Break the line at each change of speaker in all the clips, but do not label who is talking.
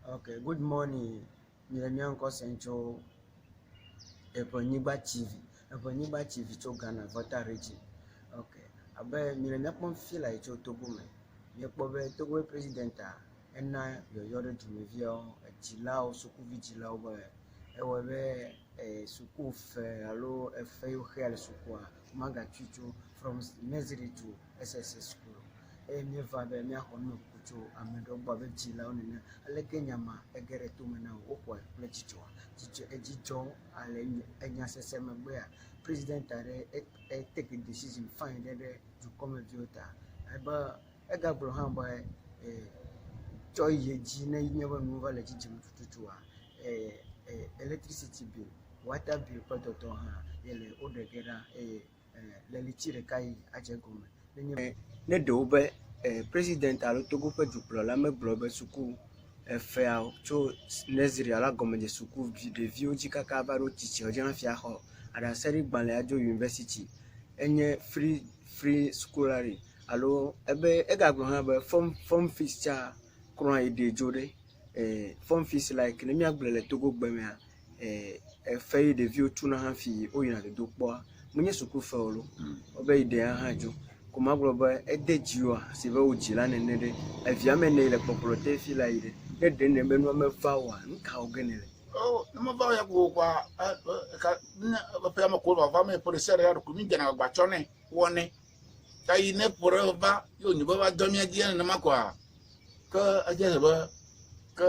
Okay, good morning. Mi le mía ŋkɔ sem tso Eʋenyigba TV. Eʋenyigba TV tso Ghana Volta Region. Okay, abe mi le mía kpɔm fifi la yi tso Togo me. Míekpɔ be Togo ƒe presidenta ena yɔyɔ ɖe dumeviawo, edzilawo, sukuvi dzilawo be ewɔe be e suku fe alo efe yi woxea le sukua womagatui tso from nursery to SSS school o. Eye míeva be míaxɔ numekuku tso ame ɖewo gbɔ abe dzilawo nene. Aleke nya ma ege ɖe tome na wo? Woxɔe kple dzidzɔa? Dzidzɔ edzi dzɔ ale enya sese megbea president aɖe e take decision fine ɖe ɖe dukɔmeviwo ta. Ebe egagblɔ hã be e tsɔ yi edzi ne nye be nuwo va le dzidzim tututua e e electricity bill, water bill ƒe dɔdɔ hã yele woɖe ge ɖa eye le ɣleti ɖeka yi adze egɔme. Nenye be ne ɖe wobe president alo Togo ƒe dukplɔla megblɔ be suku efeawo tso nursery alo agɔmedze suku ɖeviwo dzi kaka va ɖo tsitsiawo dzi hafi axɔ ɖaseɖigbalẽ adzo university enye free free scholarship alo ebe egagblɔ hã be form form fees tsa kura yi ɖe dzo ɖe. Form fees like ne míagblɔe le Togo gbe mea efe yi ɖeviwo tuna hafi woyina dodokpɔa menye sukufe o loo. Wobe yi ɖea hã dzo. Ko magblɔ be ede dziwòa si be wò dzila nene ɖe evia ame ene yi le kpɔkplɔ te fi la yi ɖe ne ɖe ne be nua meva oa nu ka wɔ ge nèle?
Oh, ne meva o ya kokokoa eka ne eƒe ame ko vava me ƒe ɖe sia ɖe ya ɖeko mi dzena agba tsɔ nɛ wɔnɛ. Ta yi ne ƒo ɖe va ye wònye be va dɔ mía dzi nenema koa ke edze abe ke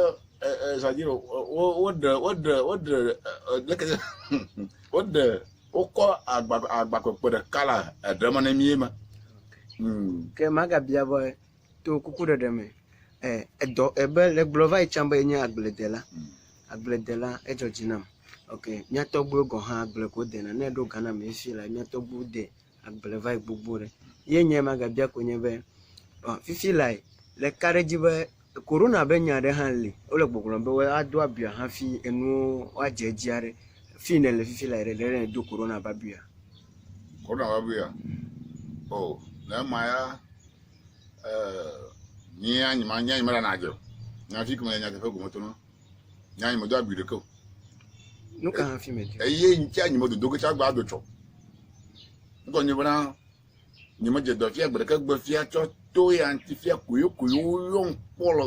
c'est-à-dire woɖe woɖe woɖe leke woɖe wokɔ agba agbakpekpe ɖeka le eɖe me ne mí eme.
Ke magabia be to kukuɖeɖe me edɔ ebe le gblɔ va yi tsã be yenye agbledela. Agbledela edzɔ dzi nam. Ok mía tɔgbuiwo gɔ̃ hã agble ko wodena. Ne eɖo Ghana me fifi la mía tɔgbuiwo de agble va yi gbogbo ɖe. Ye nye magabia ko nye be fifi lae le ka ɖe edzi be corona be nya ɖe hã li. Wole gbɔgblɔm be woado abuia hafi enuwo woadze edzi aɖe. Fi yi nèle fifi lae ɖe, ɖe nèdo corona be abuia?
Corona be abuia? Oh, ne ema ya nyea nyema nyea nyemeɖana adze o. Nya fi ke mele nyateƒe gome to na. Nyea nyemedo abui ɖeke o.
Nu ka hafi mèdoe?
Eye ŋutia nyemedodo ge tsã gba ado tsɔ. Ŋkɔ nye bena nyemedze dɔ fia gbe ɖeke gbe fia tsɔ to ya ŋuti fia koyokoyo woyɔm kpɔ le.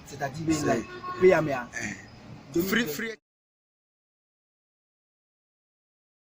C'est-à-dire, c'est-à-dire,
Free free.